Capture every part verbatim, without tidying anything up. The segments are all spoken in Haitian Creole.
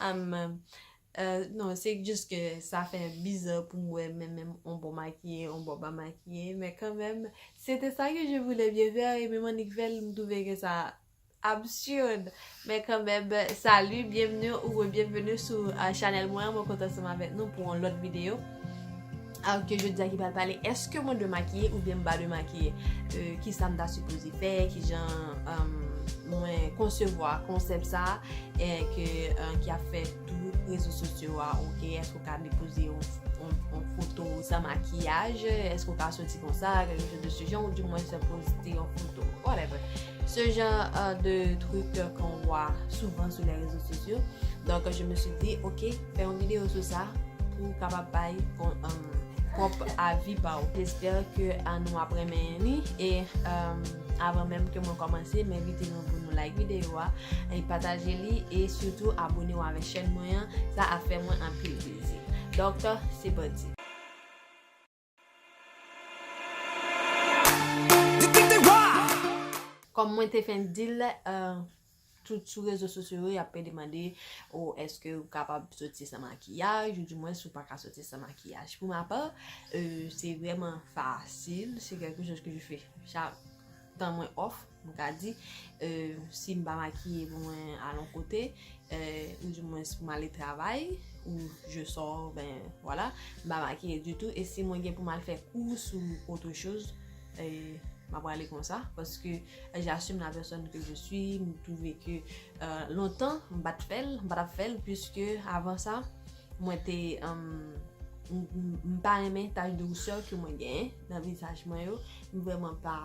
Um, euh, non, se jis ke sa fè bizar pou m wè menm, menm on bò makiye, on bò pa makiye, men kanmenm, c'était ça que je voulais bien faire, e menm annik fè l, m twouve ke sa absurd. Men kanmenm, salut, bienvenue ou bienvenue sou uh, chanèl mwen. Mwen kontan ansanm avèk nou pou yon lòt videyo. Ke jodi a ki pral pale, èske mwen dwe makiye oubyen m pa dwe makiye? Euh, kisa m ta sipoze fè? Kijan um, mwen konsevwa konsèp sa a, e ke uh, ki ap fè tout rezo sosyo a, oke? Èske w ka depoze yon, yon, yon foto san makiyaj? Èske w ka soti konsa? Quelque chose de ce genre, ou du moins se poste yon foto, whatever. Ce genre uh, de truc qu'on voit souvent sur les réseaux sociaux. Donc, je me suis dit, ok, fè yon videyo sou sa pou kapab bay kon, um, pwòp avi pa w. J'espère que uh, nou ap renmen li. E um, avan menm ke mwen kòmanse, m envite nou pou nou like videyo a, e pataje li, e sitou abone w avèk chèn mwen an. Sa ap fè mwen anpil plezi. Donk, se pati. Kòm mwen te fenk di l, uh, tout sou rezo sosyo yo, y ap pe demande, o, èske ou kapab soti san makiyaj, ou di mwens ou pa ka soti san makiyaj. Pou ma pa, euh, se vrèman fasil, se quelque chose que je fais chak tan mwen off, m ka di, euh, si m pa makiye pou mwen al yon kote, euh, ou di mwens pou m ale travay, ou je sors, ben, voilà, m pa makiye ditou, e si mwen gen pou m al fè kours ou autre chose, euh, m ap prale konsa, paske j'assume la personne que je suis, m twouve ke, euh, lontan, m pa t fè l, m pa t ap fè l, puisque avan sa, mwen te, um, m, m, m pa renmen tach de rousè ke mwen genyen nan vizaj mwen yo, m vrèman pa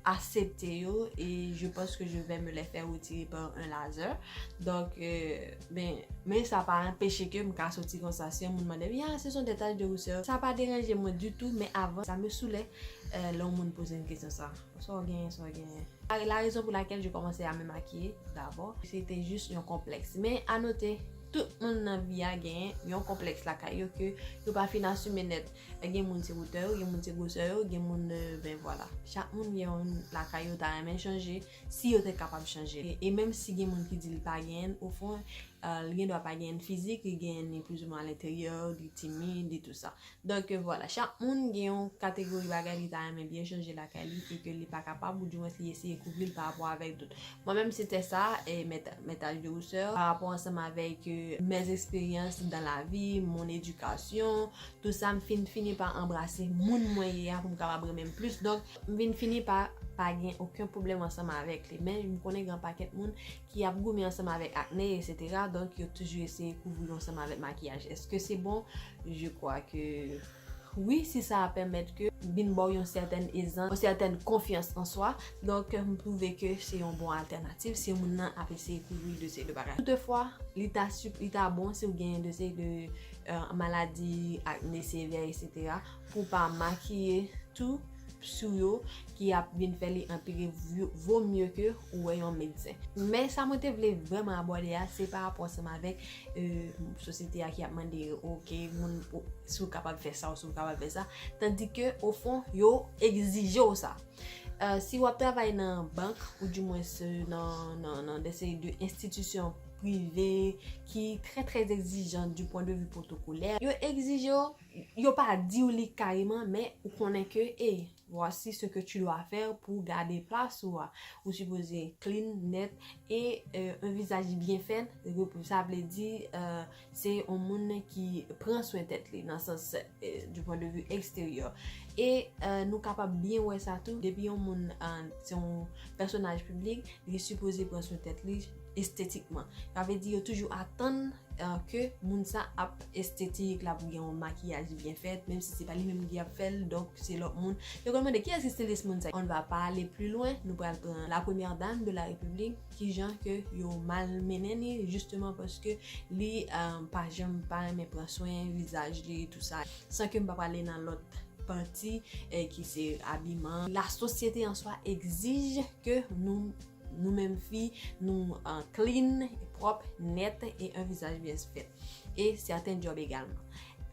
aksepte yo, e je pense que je vais me les faire retirer par un laser. Donk, euh, ben, men sa pa anpeche ke m ka soti konsa. Si yon moun mande m, ah, ce sont des taches de rousseur, sa pa deranje mwen ditou, men avan, sa me soule, euh, lè yon moun poze m kesyon sa. Sa w genyen, sa w genyen. La, la raison pour laquelle je commençais à me maquiller d'abord, c'était juste yon konplèks. Men a note, tout moun nan vi a genyen yon konplèks lakay yo ke yo pa fin asime nèt. Gen moun se wotè yo, gen moun se gwosè yo, gen moun, euh, ben voilà. Chak moun gen yon lakay yo ta renmen chanje, si yo te kapab chanje. E, e menm si gen moun ki di li pa genyen, ofon, euh, li gen dwa pa genyen fizik, li genyen ni plizoumwen alenteryè, li timid, li tout sa. Donk, euh, voilà, chak moun gen yon kategori bagay li ta renmen byen chanje lakay li e ke li pa kapab, ou dimwens li eseye kouvri l pa rapò avèk dòt. Mwen menm, se te sa, e mèt, mèt tach de rousè, pa rapò ansanm avèk, euh, mes expériences dans la vie, mon éducation, tout sa, m fin fini pa anbrase moun mwen ye a pou m kapab renmen m plis. Donk, m vin fini pa pa gen okenn pwoblèm ansanm avèk li. Men, m konnen gen yon pakèt moun ki ap goumen ansanm avèk akne, et cetera. Donk, yo toujou eseye kouvri yo ansanm avèk makiyaj. Èske se bon? Je crois que wi, si sa a pèmèt ke vin ba w yon sètèn ezans, yon sètèn konfyans an swa. Donk, m twouve ke se yon bon altènativ si moun nan ap eseye kouvri de seri de bagay. Toutefwa, li ta, li ta bon si w gen de seri de, euh, maladi, akne sevè, et cetera, pou w pa makiye tou sou yo ki ap vin fè li anpire, vo mye ke ou wè yon medsen. Men sa mwen te vle vrèman abòde a, se pa rapò ansanm avèk, euh, sosyete a ki ap mande, oke, moun, o, si w kapab fè sa ou si w kapab fè sa, tandi ke, ofon, yo egzije w sa. Euh, si w ap travay nan bank, ou dimwens, euh, nan, nan, nan de seri de enstitisyon prive ki trè, trè egzijan du point de vue protocolaire, yo egzije w, yo pa di w li kareman, men ou konnen ke, e, voici ce que tu dois faire pou gade plas ou a. Ou sipoze clean, nèt, e, euh, un visage bien fait, sa vle di, euh, se yon moun ki pran swen tèt li, nan sans, euh, du point de vue extérieur. E, euh, nou kapab byen wè sa tou, depi yon moun, euh, se yon pèsonaj piblik, li sipoze pran swen tèt li estetikman. Sa vle di yo toujou atann, euh, ke moun sa ap estetik, l ap gen yon makiyaj byen fèt, menm si se pa li menm ki ap fè l, donk se lòt moun. Yo konn mande, "Kiyès ki stilis moun sa?" On va pas aller plus loin, nou pral pran la première dame de la République, kijan ke yo malmennen li, justement paske li, euh, pa janm pa renmen pran swen vizaj li, tout sa. San ke m pa prale nan lòt pati, eh, ki se abiman. Lasosyete an swa egzije ke nou, nou menm fi, nou, euh, clean, pwòp, nèt e un visage bien fait. E sèten djòb egalman.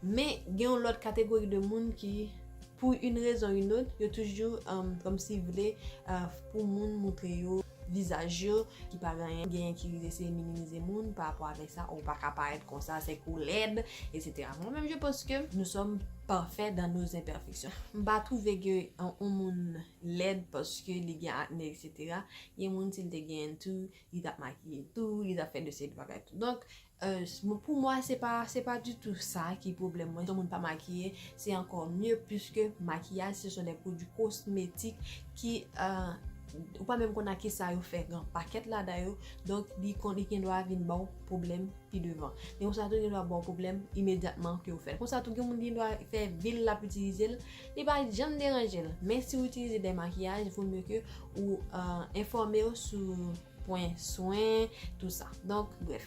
Men, gen yon lòt kategori de moun ki, pour une raison ou une autre, yo toujou, euh, kòmsi vle, euh, pou moun moutre yo vizaj yo, ki pa gen anyen, genyen ki eseye minimize moun pa rapò avèk sa, ou pa ka parèt konsa, se kou lèd, et cetera. Moi-même, je pense que nous sommes parfaits dans nos imperfections. M pa twouve ke yon moun lèd paske li gen akne, et cetera. Gen moun, si l te gen tou, li t ap makiye tou, li t ap fè de seri de bagay tou. Donk, pou mwen, se pa, se pa ditou sa ki pwoblèm mwen. Si yon moun pa makiye, se ankò mye, puiske makiyaj, ce sont des produits cosmétiques ki, ou pa menm konn a kisa yo fè gran pakèt ladan yo. Donk, li konn, li gen dwa vin ba w pwoblèm pi devan. Men konsa tou, li gen dwa ba w pwoblèm imedyatman ke w fè l. Konsa tou, gen moun ki gen dwa fè vil l ap itilize l, li pa janm deranje l. Men si w itilize de makiyaj, vo mye ke ou enfòme w sou pwen swen, tou sa. Donk, brèf.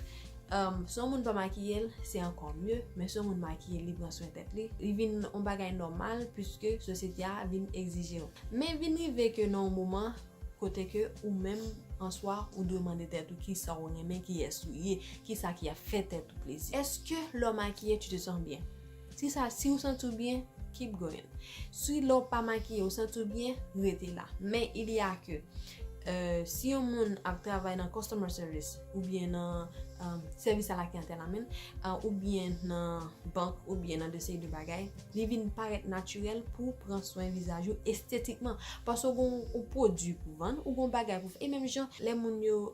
Si yon moun pa makiye l, se ankò mye, men si yon moun makiye l, li pran swen tèt li, li vin yon bagay nòmal, puiske sosyete a vin egzije l. Men vin rive ke nan yon moman kote ke ou menm, an swa, ou dwe mande tèt ou kisa ou renmen, kiyès ou ye, kisa ki ap fè tèt ou plezi. Èske lè w makiye, tu te sens bien? Si sa, si ou santi w byen, keep going. Si lè w pa makiye, ou santi w byen, rete la. Men il y a que, si yon moun ap travay nan customer service oubyen nan sèvis a la clientèle, I mean, oubyen nan bank, oubyen nan de seri de bagay, li vin parèt natirèl pou pran swen vizaj ou estetikman. Paske ou gon yon pwodui pou vann, ou gon bagay pou fè. E menm jan, lè moun yo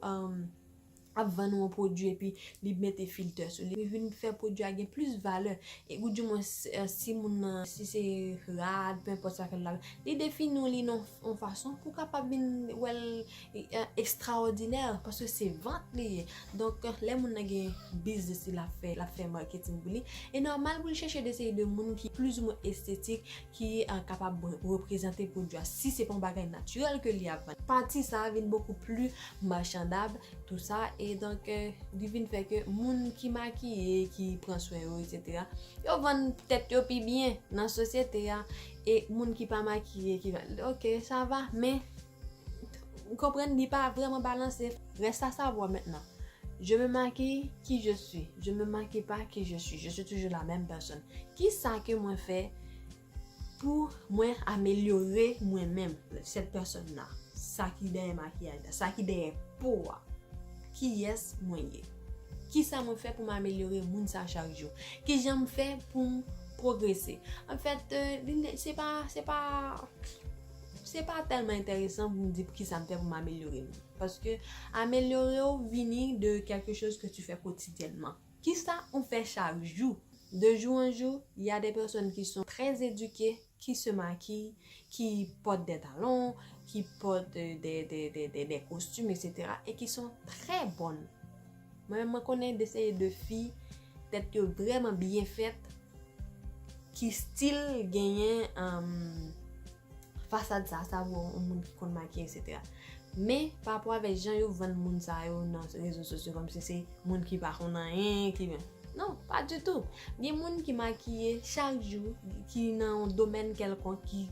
ap vann ou yon pwodui epi li mete filtè sou li, li vin fè pwodui a gen plis valè. E ou di mwen, si moun nan, si se rad, penenpòt sa ke l la, li defini w li nan yon fason pou w kapab vin wè l ekstraòdinè, paske se vant li ye. Donk, lè moun nan gen biznis li l ap fè, l ap fè marketing pou li, e nòmal pou l chèche de seri de moun ki plizoumwen estetik, ki kapab reprezante pwodui a, si se pa yon bagay natirèl ke li ap vann. Pati sa a vin bokou pli machandab, tou sa, e donk, li vin fè ke moun ki makiye, ki pran swen yo, et cetera, yo vann tèt yo pi byen nan sosyete a, e moun ki pa makiye, ki va, ok, sa va, men, ou konprann, li pa vrèman balanse. Reste à savoir maintenant. Je me maquille qui je suis. Je me maquille pas qui je suis. Je suis toujours la même personne. Kisa ke mwen fè pou mwen amelyore mwen menm, cette personne-là, sa ki dèyè makiyaj la, sa ki dèyè po a? Kiyès mwen ye? Kisa mwen fè pou m amelyore moun sa chak jou? Kijan m fè pou m pwogrese? Anfèt, se pa, se pa, se pa tèlman enteresan pou m di kisa m fè pou m amelyore m. Paske amelyore w vini de quelque chose que tu fais quotidiennement. Kisa ou fè chak jou? De jour en jour, il y a des personnes qui sont très éduquées, qui se maquillent, qui portent des talons, qui portent des, des, des, des, des costumes, et cetera, et qui sont très bonnes. Mwen menm, mwen konnen de seri de fi, tèt yo vrèman byen fèt, ki still genyen fasad sa, sa pou yon moun ki konn makiye, et cetera. Men, pa rapò avèk jan yo vann moun sa yo nan rezo sosyo, kòmsi se moun ki pa konn anyen, ki byen. Non, pa ditou. Gen moun ki makiye chak jou, ki nan yon domèn kèlkonk, ki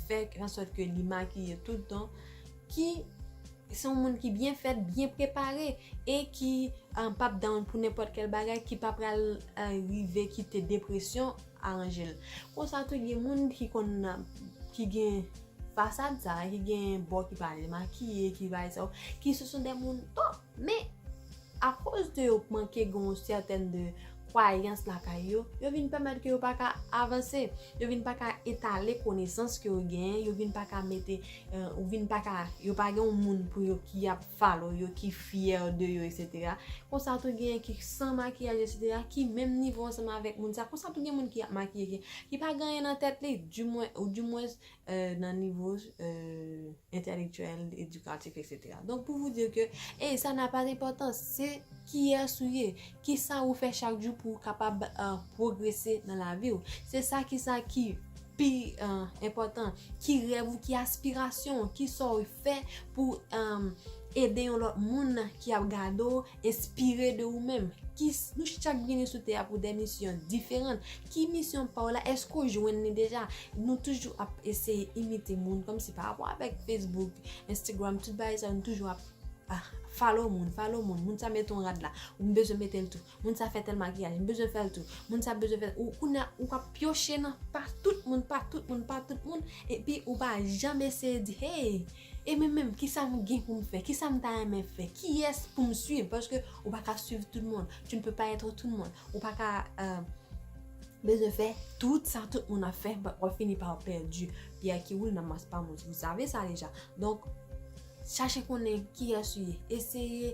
fè ansòt ke li makiye tout tan, ki se yon moun ki byen fèt, byen prepare, e ki p ap down pou nenpòt kèl bagay, ki pa pral rive kite depresyon aranje l. Konsa tou, gen moun ki konn, ki gen fasad sa, ki gen bò ki pa makiye, ki bay sa, ki se son de moun top. Men, akoz de yo manke gen yon sètèn de kwayans lakay yo, yo vin pèmèt ke yo pa ka avanse, yo vin pa ka etale konesans ke yo genyen, yo vin pa ka mete, ou vin pa ka, yo pa gen yon moun pou yo ki ap follow yo, ki fyè de yo, et cetera. Konsa tou, genyen ki san makiyaj, et cetera, ki menm nivo ansanm avèk moun sa. Konsa tou, gen moun ki ap makiye, ki, ki pa gen anyen nan tèt li, dimwen, ou dimwen, nan nivo entèlektyèl, edikatif, et cetera. Donk, pou vous dire que, e sa n'a pas d'importance, se kiyès ou ye, kisa ou fè chak jou pou w kapab pwogrese nan lavi w. Se sa, kisa ki pi enpòtan, ki rèv ou, ki aspirasyon ou, kisa w fè pou ede yon lòt moun ki ap gade w enspire de ou menm. Ki, nou chak vini sou tè a pou de misyon diferan. Ki misyon pa w la? Èske w jwenn li deja? Nou toujou ap eseye imite moun, kòmsi pa rapò avèk Facebook, Instagram, tout bagay sa, nou toujou ap, ap Follow moun, follow moun. Moun sa mete yon rad la, ou m bezwen mete l tou. Moun sa fè tèl makiyaj, m bezwen fè l tou. Moun sa bezwen fè, ou kounye a ou ka pyoche nan pa tout moun, pa tout moun, pa tout moun, epi ou pa janm eseye di, hey, e mwen menm, kisa m gen pou m fè? Kisa m ta renmen fè? Kiyès pou m swiv? Paske ou pa ka swiv tout moun. Tu ne peux pas être tout le monde. Ou pa ka euh, bezwen fè tout sa tout moun ap fè, but w ap fini pa pèdi pyè ki woule nan mas pa moun. Vous savez ça déjà. Donk, chache konnen kiyès ou ye. Eseye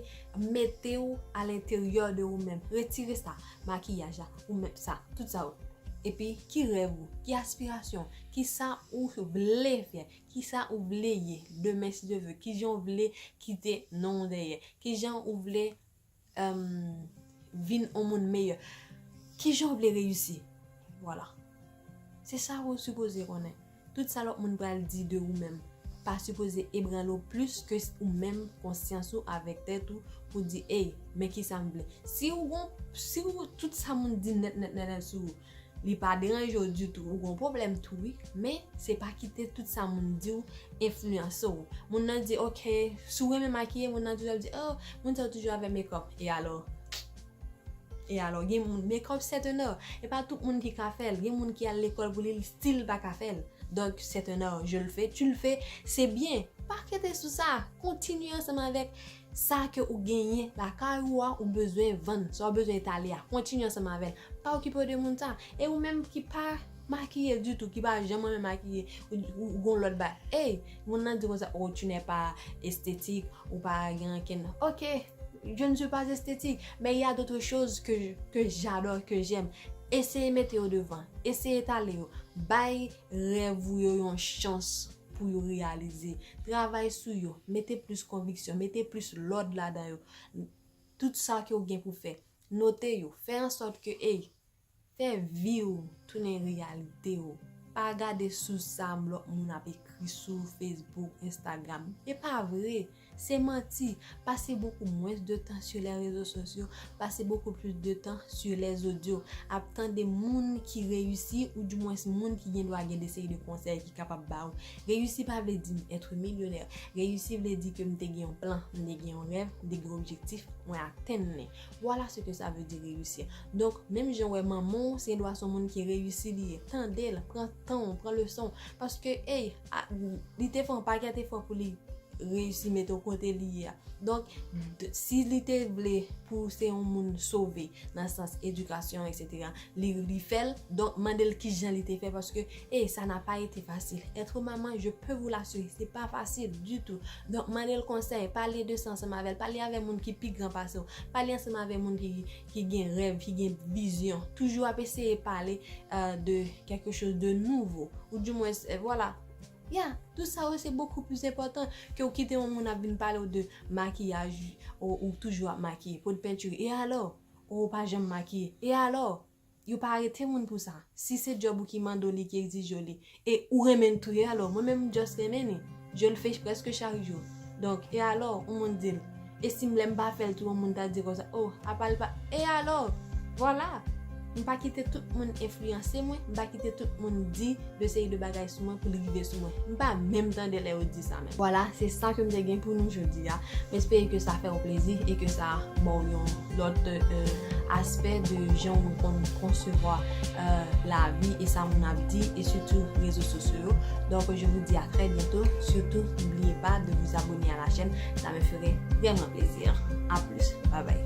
mete w alenteryè de ou menm. Retire sa, makiyaj la, ou menm sa, tout sa ou. Epi, ki rèv ou, ki aspirasyon, ki sa ou vle fè, ki sa ou vle ye demen si Dye vle, ki jan ou vle kite non w dèyè, ki jan ou vle um, vin yon moun meyè. Ki jan w vle reyisi? Vwala. Se sa ou sipoze konnen. Tout sa lòt moun pral di de ou menm pa sipoze ebranle w plis ke ou menm, konsyans ou avèk tèt ou, pou di, ey, men kisa m vle. Si ou gon, si ou tout sa moun di nèt, nèt, nèt, nèt sou ou, li pa deranje w ditou, ou gon pwoblèm tou wi, men se pa kite tout sa moun di w enfliyanse w. Moun nan di, ok, si w renmen makiye, moun nan toujou ap di, oh, moun sa yo toujou avè makeup. E alò? E alò, gen moun, makeup c'est un art. E pa tout moun ki ka fè l. Gen moun ki al lekòl pou li, li still pa ka fè l. Donk, c'est un art. Je le fais, tu le fais, c'est bien. Pa kite sou sa. Kontinye ansanm avèk sa ke ou genyen lakay ou a, ou bezwen vann, sa ou bezwen etale a. Kontinye ansanm avè l. Pa okipe w de moun sa. E ou menm ki pa makiye ditou, ki pa janm renmen makiye, ou, ou, ou gon lòt ba. Ey, moun nan di konsa, oh, tu n'es pas esthétique, ou pa gen ankenn. Ok, je ne suis pas esthétique, mais il y a d'autres choses que, que j'adore, que j'aime. Eseye mete yo devan, eseye etale yo, bay rèv ou yo yon chans pou yo reyalize. Travay sou yo, mete plis konviksyon, mete plis lòd ladan yo. Tout sa ke w gen pou fè, note yo, fè an sòt ke, ey, fè vi w tounen reyalite w. Pa gade sou sa lòt moun ap ekri sou Facebook, Instagram. E pa vre. Se manti. Passez beaucoup moins de temps sur les réseaux sociaux, passez beaucoup plus de temps sur les audios. Ap tande moun ki reyisi, oudimwens moun ki gen dwa gen de seri de konsèy ki kapab ba ou. Reyisi pa vle di m être millionnaire. Reyisi vle di ke m te gen yon plan, m te gen yon rèv, m te gen objektif, mwen atenn li. Voilà ce que ça veut dire réussir. Donk, menm jan w wè manman w, se gen dwa se yon moun ki reyisi li ye. Tande l, pran tan w, pran leson w. Paske, ey, a, li te fè yon pakèt efò pou li reyisi mete w kote li ye a. Donk, d-, si li te vle pou se yon moun sove nan sans edikasyon, et cetera, li, li fè l. Donk, mande l kijan li te fè, paske, ey, ça n'a pas été facile. Être maman, je peux vous l'assurer, c'est pas facile du tout. Donk, mande l konsèy, pale de sa ansanm avè l, pale avè moun ki pi gran pase w, pale ansanm avè moun ki, ki gen rèv, ki gen vizyon. Toujou ap eseye pale, euh, de quelque chose de nouveau, ou du moins, euh, voilà. Ya, tout sa yo, se bokou plis enpòtan ke w kite yon moun ap vin pale w de makiyaj, ou, ou toujou ap makiye, pot pentire. E alò? Ou pa janm makiye. E alò? Yo pa arete moun pou sa. Si se djòb ou ki mande w li, ki egzije w li, e ou renmen l tou, e alò? Mwen menm, m just renmen li. Je le fais presque chaque jour. Donk, e alò? Yon moun di l. E si m lè m pa fè l tou, yon moun ta di konsa, oh, apa l pa, e alò? Vwala. M pa kite tout moun enfliyanse mwen, m pa kite tout moun di de seri de bagay sou mwen pou li rive sou mwen. M pa menm tande lè yo di sa menm. Vwala, se sa ke m te gen pou nou jodi a. M espere ke sa fè w plezi e ke sa ba w yon lòt, euh, aspè de jan ou konn konsevwa, euh, lavi e sa moun ap di e sitou rezo sosyo yo. Donc, je vous dis à très bientôt. Surtout, n'oubliez pas de vous abonner à la chaîne. Ça me ferait vraiment plaisir. À plus. Bye bye.